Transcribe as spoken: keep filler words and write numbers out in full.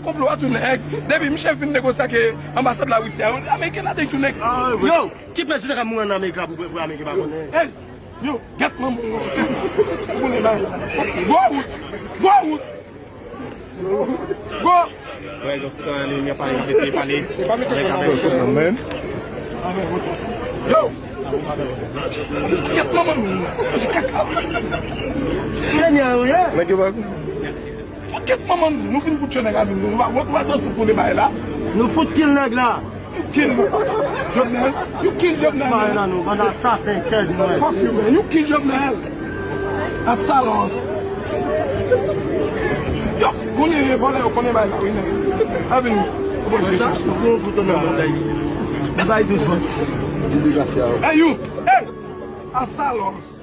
Konplo a tou nèg. Depi misye fin negosye ak anbasad Larisi a, Ameriken ladan tou nèg. Yo, ki prezidan k ap mouri ann Amerik la pou, pou Ameriken pa konnen? Hey, yo, gèt manman w. Ou konnen bagay la. Gwo wout. Gwo wout. Gwo. Wè, donk, se tan li, li ap pale, l ap eseye pale. Avèk, avèk. Yo! Gèt manman nou. Senyè, wi. Nèg yo pa Fò gèt manman nou, nou vin fout tchè nèg la, nou, nou va, nou va, nou fout konnen bagay la. Nou fout kill nèg la. You kill Jovenel. You kill Jovenel. Bagay la nou, bann asasen, tèt nou. Fuck you, man. You kill Jovenel. Asalos. Yo, konnen vòlè yo konnen bagay la, wi, nèg. A vini. Ou bon, je cherche. Fou pou ton nan bagay. Bagay de jwèt. Hey, you. Hey. Asalos.